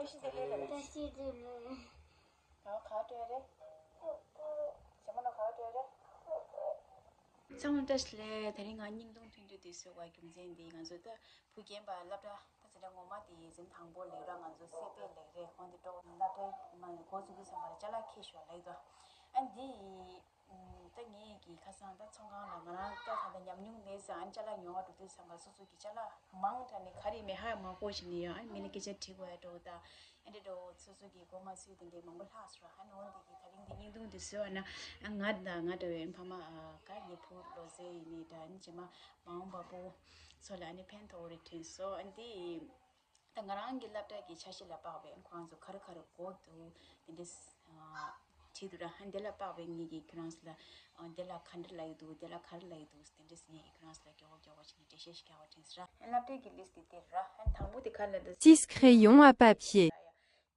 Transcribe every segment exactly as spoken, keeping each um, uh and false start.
ད་ཤི་དེ་ལས། ད་ག་སྤྲོད་རེད། ཞྭ་མོ་ལ་ག་སྤྲོད་རེད། ཚང་མ་བཀྲ་ཤིས་བདེ་ལེགས། དེ་རིང་ང་བརྙན་ཐུང་ཐུང་ཐུང་འདི་བཟོས་པའི་རྒྱུ་མཚན་འདི་ང་ཚོ་ད་བུ་རྒན་པ་སློབ་གྲྭ་ད་ཟེར་ན་ངོ་མ་དེ་འཛིན་དང་པོ་ལེགས་ར། ང་ཚོ་སྲིད་པའི་ལེགས་རེད། ཁོང་དེ་འགྲོ་སློབ་གྲྭའི་མ་འགོ་ཚུགས་དུས་ཙམ་པ་ལ་ཅ་ལག་འཁྱེར་ཤོག་ལེགས་དོ། ཨ་འདི་ད་ངས་ཀྱི་ཁ་སང་ད་ཚོང་ཁང་ལ་ང་རང་ད་ད་ད་ཉམས་མྱོང་མེད་ཙང་ཨ་ཅ་ལག་ཉོ་བ་འགྲོ་དུས་ཙམ་པ་སོ་སོ་གི་ཅ་ལག་མང་དྲགས་ནས་ག་རེ་མེད་ཧ་མ་གོ་བྱས་ནས་ཡོད། ཨ་མི་ལ་སྐད་ཆ་དྲི་དགོས་ཡ་འགྲོ་ད། ཨ་འདྲ་འགྲོ་སོ་སོ་གི་གོ་མ་སུས་དེ་འདྲའི་མང་པོ་ལྷག་སོང་། ཨ་ནི་འོན་ཏེ་གི་ད་རིང་འདི་བརྙན་ཐུང་འདི་བཟོས་པ་ན་ཨ་ང་དང་ང་འདྲ་བའི་ཕ་མ་ཨ་ག་ངའི་བུ་ལོ་ཟེ་ཡིན་ནི་ད་ཨ་ནི་རྗེས་མ་མ་འོངས་པ་བུ་ཚོ་ལ་ཨ་ནི་ཕན་ཐོགས་རེ་དྲན་སོང་། ཨ་འདི་ད་ང་རང་གི་སློབ་གྲྭ་གི་འཆར་གཞི་ལ་དཔག་པའི་ཁོ་རང་ཚོ་ག་རེ་ག་རེ་དགོས་འདུག་དེ་འདྲས་ཨ་བྲིས་འདུག་ར། ཨ་འདི་ལ་དཔག་པའི་ངེད་ཀྱིས་ཁྱོད་རང་ཚོ་ལ་ཨ་འདི་ལ་ག་འདྲ་ལབ་ཡོད་འདུག་འདི་ལ་ག་རེ་ལབ་ཡོད་འདུག་དེ་འདྲས་ངེད་ཀྱིས་ཁྱོད་རང་ཚོ་ལ་མགྱོགས་པོ་མགྱོགས་པོ་བྱས་ནས་འགྲེལ་བཤད་ཞིག་རྒྱག་པ་དྲན་སོང་ར། ཨ་སློབ་གྲྭའི་གི་ལིས་ཏི་དེ་ར། ཨ་དང་པོ་དེ་ག་ལ་འདུག Six crayons à papier.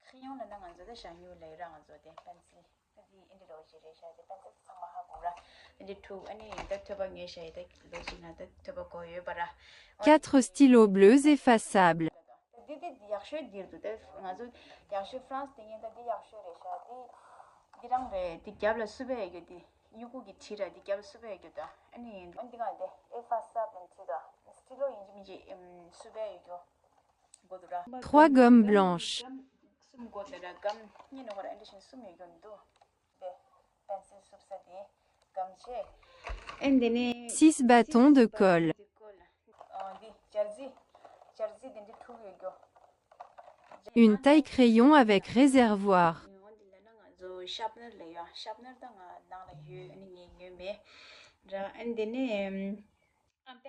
ཁེ་ཡོང་ལ་ན་ང་ཚོ་ད་ཞྭ་སྨྱུག་ལ་ཡོད་ར། ང་ཚོ་དེ་པན་སིལ་ད་དེ་ཨིན་དྲི་རོ་ཞིག་རེད་ཤག་དེ་པན་སིལ་ཚང་མ་ཧ་གོ་ར། ཨིན་དྲི་ཐུག་ཨ་ནི་ད་ཐོད་པ་ངས་ཤ་ཡི་ད་ལོ་ཞིག་ན་ད་ཐོད་པ་གོ་ཡོད་པ་ར། Quatre stylos bleus effaçables. ད་དེ་དེ་ཡག་ཤོས་འདིར་འདུག་ད་ང་ཚོ་ཡག་ཤོས་ཧྥ་རན་སི་དེ་ངས་ད་དེ་ཡག་ཤོས་རེད་ཤག་དེ་དེ་རང་རེད། དེ་རྒྱབ་ལ་སུབ་པ་ཡོད་རྒྱུ་དེ་སྨྱུ་གུ་གི་བྲིས་ར། དེ་རྒྱབ་ལ་སུབ་པ་ཡོད་རྒྱུ་ད་ཨ་ནི་ཨ་འདི་ག་དེ་ཨེ་ཧྥ་སབ་ལ་བྲིས་ད་སི་ཊི་ལོ་ཡིན་གཅིག་མིན་གཅིག་སུབ་པ་ཡོད་རྒྱུ། Trois gommes blanches. Six bâtons de colle. Une taille crayon avec réservoir.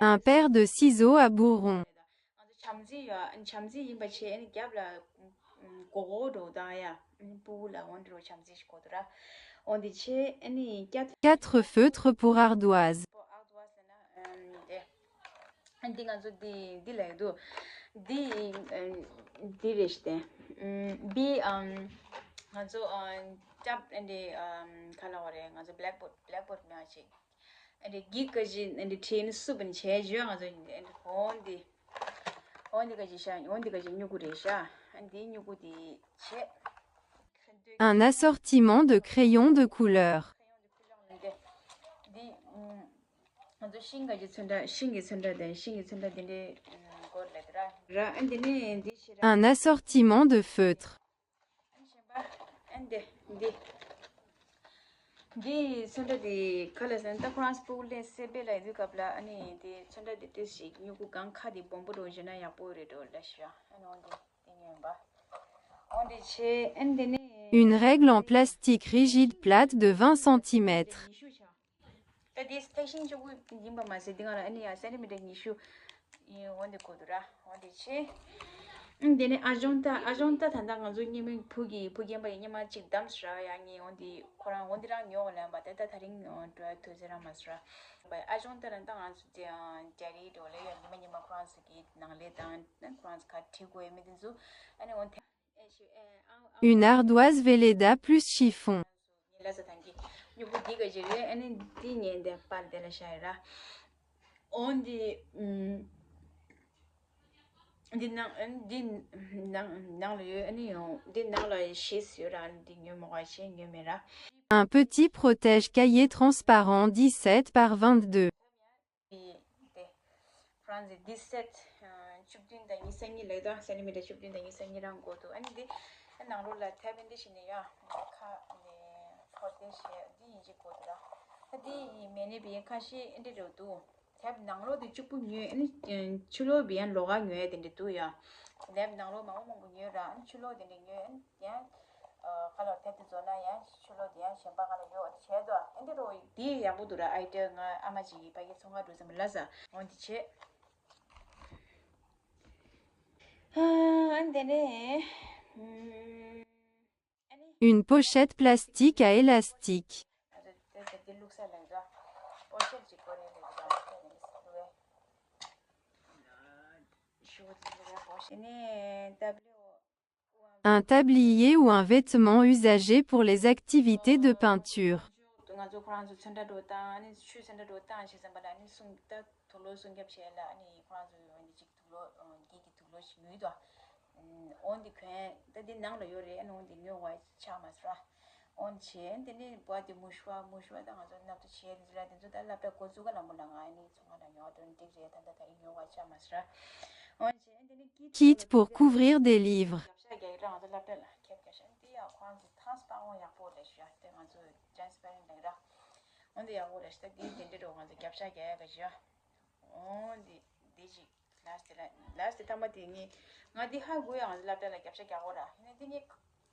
Un paire de ciseaux à bout rond. བྱམས་བརྩེ་ཡོད། བྱམས་བརྩེ་ཡིན་པ་བྱས་ཨ་ནི་རྒྱབ་ལ་མགོ་སྐོར་འགྲོ་དང་ཡ་ཨ་ནི་སྤུ་གུ་ལ་འོན་འགྲོ་བྱམས་བརྩེ་ཞིག་དགོས་འདུག་ར། འོན་ཏེ་བྱས་ཨ་ནི་ཀྱ། Quatre feutres pour ardoise. ཨ་ནི་འདི་ང་ཚོ་འདི་འདི་ལ་ཡོད་འདུག་འདི་འདི་རེད་ཤི་སྟེ། འདི་ང་ཚོ་ཅབ་ཨ་ནི་ག་ལ་བ་རེད། ང་ཚོ་blackboard blackboard མ་ཅིག་ཨ་འདི་གི་ཀ་ཅི་ཨ་འདི་ཁྲིན་སུབ་ཨ་ནི་བྱས་བྱས་ང་ཚོ་ཨ་འདི་འོན་འདི་འོན་འདི་ཀ་ཅི་ཤ་འོན་འདི་ཀ་ཅི་སྨྱུ་གུ་རེད་ཤ། ཨ་འདི་སྨྱུ་གུ་འདི་བྱས། Un assortiment de crayons de couleur. འདི་ང་ཚོ་ཤིང་ཀ་ཅི་ཚོན་ཁྲ་ཤིང་གི་ཚོན་ཁྲ་དེ་ཤིང་གི་ཚོན་ཁྲ་དེ་འདྲའི་སྐོར་ལ་དེ་ར་ར་ཨ་འདི་ནི་འདི་ཤི་ར། Un assortiment de feutres. ཨན་ཤེས་པ། ཨན་འདི། འདི། འདི་ཚོན་ཁྲ་འདི་ག་ལ་ཟེར་ན་ད་ཁོ་རང་སྤུ་གུ་ལས་སེ་པེ་ལ་ཡི་དུས་སྐབས་ལ་ཨ་ནི་འདི་ཚོན་ཁྲ་འདི་ཏོག་ཙམ་སྨྱུ་གུ་གང་ཁ་འདི་སྦོམ་པོ་འགྲོ་བྱས་ན་ཡག་པོ་རེད་འགྲོ་ལ་ཤི་ཡ། ཨ་ནི་འོ་འདི་འདི་ཉོས་པ། འོ་འདི་ཆེ་ཨན་འདི་ནི། Une règle en plastique rigide plate de vingt centimètres. ད་དེ་ཐག་ཤིང་གཅིག་པུ་ཡིན་པ་མ་ཟད་འདི་ག་ལ་ཨ་ནི་ཡ་སེན་ཊི་མི་ཊར་ཉི་ཤུ་ཡིན། འོ་འདི་གོ་འདུག་ར། འོ་འདི་ཆེ། ཨང་དེ་ནས་ཨ་ཇོན་ཏ་ཨ་ཇོན་ཏ་ད་ལྟ་ང་ཚོ་སྔོན་མའི་བུ་གི་བུ་རྒན་པ་ཡི་སྔོན་མ་གཅིག་བདམས་སུ་ར་ཡ་ངས་འོ་འདི་ཁོ་རང་འོ་འདི་རང་ཉོ་ག་ལ་ཡང་པ་དེ་ད་ད་རིང་འགྲོ་ཡ་དུས་ཚོད་རང་མ་སུ་ར། ཨ་ཇོན་ཏ་རང་ད་ང་ཚོ་རྒྱ་རིགས་འགྲོ་ལ་ཡ་ཉི་མ་ཉི་མ་ཁོ་རང་ཚོ་གི་ནང་ལས་དང་ཁོ་རང་ཚོ་ག་བྲིས་དགོས་ཡ་མི་དེ་ཚོ་ཨ་ནི་འོ་དེ། Une ardoise Velleda plus chiffon. ལ་ས་ཐང་གི་སྨྱུ་གུ་འདི་ག་ཅི་རེད། ཨ་ནི་འདི་ཉན་དེ་པར་དེ་ལ་ཤ་ཡི་ར། འོན་ཏེ་འདི་ནང་འདི་ནང་ནང་ལ་ཡོད། ཨ་ནི་འདི་ནང་ལ་ཤེས་ཡོད་ར། འདི་ཉོ་མོ་ག་ཤེས་ཉོ་མེད་ར། Un petit protège-cahier transparent dix-sept par vingt-deux. དེ་ཁོ་རང་ཚོས་འདི་སེ་ཊི་བཅུ་བདུན་དང་ཉི་ཤུ་གཉིས་ལས་དང་སེན་ཊི་མི་ཊར་བཅུ་བདུན་དང་ཉི་ཤུ་གཉིས་རང་དགོས་འདུག་ཨ་ནི་འདི་ནང་ལོགས་ལ་ཐེབས་འདི་བྱས་ནས་ཡ་ཁ་ནས་ཕོར་དེ་བྱས་འདི་ཡིན་གཅིག་དགོས་འདུག་ར། ཨ་འདི་ཡིན་མེད་ནས་བི་ཁ་ཤས་འདི་འགྲོ་འདུག་ཐེབས་ནང་ལོགས་དེ་གཅིག་པུ་ཉོས། ཨ་ནི་ཕྱི་ལོགས་བི་ཡང་ལོགས་ཀ་ཉོས་དེ་འདྲ་འདུག་ཡ། ཐེབས་ནང་ལོགས་མང་པོ་མང་པོ་ཉོས་ར། ཨ་ནི་ཕྱི་ལོགས་དེ་འདྲ་ཉོས། ཨ་ནི་ཡང་ཨ་ཁ་ལོར་ཐེབས་དེ་བཟོ་ན་ཡང་ཕྱི་ལོགས་དེ་ཡང་གཞན་པ་ཁ་ལ་ཡོད་བྱས་དོ། ཨ་འདི་རོ་འདི་ཡག་པོ་འདུག་ར། ཨའི་ཏེ་ང་ཨ་མ་ཅིག་གིས་ཕ་གི་ཚོང་ཁང་འགྲོ་ཙམ་ལ་ཟ་འོ་འདི་བྱས། ཨ་འདི་ནས་ཨ་ནི། Une pochette plastique à élastique. ཨ་འདི་འདི་བླུགས་ས་ལ་འདྲ་པོ་ཤེད་ཅིག་དགོས་རེད་ལ་འདྲ་པོ་ཤེད་ལ་འདྲ་ཤོད་འདི་འདྲ་པོ་ཤེད་ནས་ཏབ་ལེ། Un tablier ou un vêtement usagé pour les activités de peinture. ང་ཚོ་ཁོ་རང་ཚོ་ཚོན་ཁྲ་འགྲོ་སྟངས་ཨ་ནི་ཆུ་ཚོན་ཁྲ་འགྲོ་སྟངས་བྱེད་ཙམ་པ་ལ་ཨ་ནི་སྲུང་ད་དུག་ལོག་སྲུང་སྐྱོབ་བྱེད་ལ་ཨ་ནི་ཁོ་རང་ཚོ་ཡོད་ཨ་ནི་ཅིག་དུག་ལོག་འགྱིག་གི་དུག་ལོག་ཞིག་ཡོད་དོ། འོན་ཏེ་གོན་ད་འདི་ནང་ལ་ཡོད་རེད། ཨ་ནི་འོན་ཏེ་ཉོ་བ་ཆགས་མ་སོང་ར། འོན་བྱས་དེ་ནས་བ་དེ་མུ་ཤུ་བ་མུ་ཤུ་བ་ད་ང་ཚོ་སྣབས་ཏོ་བྱས་དེ་ཚོ་ལ་དེ་ཚོ་ད་སློབ་གྲྭ་འགོ་འཛུགས་ག་ལ་མོ་ལ་ང་ཨ་ནི་ཚོང་ཁང་ལ་ཉོ་དོན་འགྲིག་རེད། ད་ད་ད་ཨི་ཉོ་བ་ཆགས་མ་སོང་ར། འོན་བྱས་དེ་ནས་ཀི་ཀིད་པོར་ཀུ་ཝིར་དེ་ལིབ་རི། རྒྱབ་ཤ་རྒྱག་གི་ར། ང་ཚོ་སློབ་གྲྭ་ལ་ཁྱབ་རྒྱག་ཤ་འདི་ཡ་ཁོང་གི་ཐང་སྤང་བོ་ཡག་པོ་རེད་ཤག་དེ་ང་ཚོ་ཊེན་སི་པེ་རེན་ཊི་ལ་ར། འོན་ཏེ་ཡག་པོ་རེད་ཤག་ད་འདི་དེ་འདྲ་རོ་ང་ཚོ་རྒྱབ་ཤ་རྒྱག་ཡ་ག་ཤག་འོན་ཏེ་འདི་ཅིག་ལ་སྟེ་ལ་ལ་སྟེ་ཐ་མ་དེ་ངས་ང་འདི་ཧ་གོ་ཡང་སློབ་གྲྭ་ལ་རྒྱབ་ཤ་རྒྱག་གོ་ར། ཡིན་ན་འདི་ངས་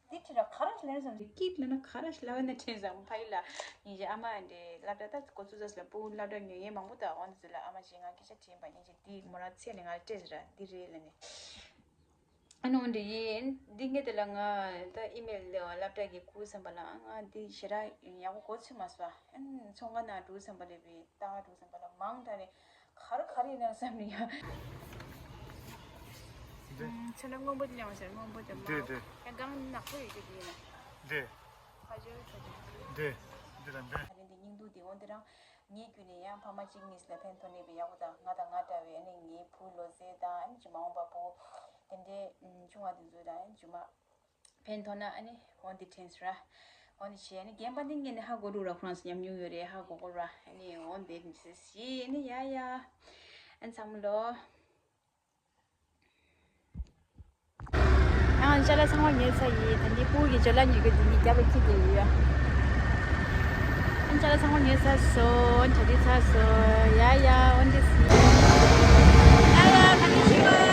འདི་ཁྲིད་ར་ག་ར་ལེན་སོང་། ཀིད་ལ་ན་ག་ར་ལ་ན་ཁྲིད་སོང་། ཕ་ཡུལ་ལ་ཡིན་ཞེ་ཨ་མ་འདྲེ་སློབ་གྲྭ་ད་འགོ་ཚུགས་ས་ལ་སྤུ་གུ་སློབ་གྲྭ་ཉོ་ཡས་མང་པོ་ད་འོང་དུས་ལ་ཨ་མ་ཞེ་ང་སྐད་ཆ་དྲིས་པ་ཡིན་ཞེ་འདི་མོ་རང་ཚེ་ནས་ང་ལ་སྤྲད་ཟེར་ར། འདི་རེད་ལ་ནི་ཨ་ནི་འོང་འདྲེ་ཡིན། འདི་ངས་དེ་ལ་ང་ད་ཨི་མེལ་ལས་སློབ་གྲྭ་གི་ཁུ་བསམ་པ་ལ་ང་འདི་ཞེ་དྲག་ཡག་པོ་གོ་ཚོད་མ་སོང་། ཨ་ནི་ཚོང་ཁང་ནང་འགྲོ་བསམ་པ་ལས་པའི་ལྟ་ག་འགྲོ་བསམ་པ་ལ་མང་དྲགས་ནས། ག་རེ་ག་རེ་ཡིན་ན་བསམ་ནས་ཡ། འདི། ཚོན་ཁྲ་སྔོན་པོ་དེ་ལེན་ཟེར། སྔོན་པོ་དེ་མ། འདི་འདི། ཡང་གང་ནག་པོ་ཡོད་ཀྱི་ཡིན་ན། འདི། ཁ་ཆེ་ཁ་ཆེ། འདི། འདི་ལ་འདི། ད་རིང་འདི་སྙིང་སྡུག་དེ་འོ་འདི་རང་ངའི་རྒྱུད་ནས་ཡང་ཕ་མ་གཅིག་གཉིས་ལ་ཕན་ཐོགས་ནས་པའི་ཡག་པོ་དང་། ང་དང་ང་འདྲ་བའི་ཨ་ནི་ངའི་བུ་ལོ་ཟེར་དང་ཨ་ནི་ཅི་མ་འོངས་པ་བུ་དེ་འདྲའི་ཆུང་བ་དེ་ཚོ་དང་ཨ་ནི་ཅི་མ། ཕན་ཐོགས་ན་ཨ་ནི་འོ་འདི་དྲན་སོང་ར། འོ་འདི་བྱས་ནི་རྒན་པ་འདི་ངས་ནི་ཧ་གོ་འདུག་ར། ཁོ་རང་ཚོ་ཉམས་མྱོང་ཡོད་རེད། ཧ་གོ་གོ་ར། ཨ་ནི་འོ་འདི་མི་སྲིད་ཞེས་ནི་ཡ་ཡ། ཨ་ནི་ཚང་མ་ལོ། ཨ་ཅ་ལག་ཚང་མ་ཉོས་ཚར་ཡིན། ད་འདི་སྤུ་གུ་གི་ཅ་ལག་ཉོ་གི་འདི་ནི་རྒྱབ་ལ་ཁྱེར་གི་ཡོད། ཨ་ཅ་ལག་ཚང་མ་ཉོས་ཚར་སོང་། གྲ་སྒྲིག་ཚར་སོང་། ཡ་ཡ་འོ་འདི་སྲིད། ཡ་ཡ་ད་ནི་ཤི་བ།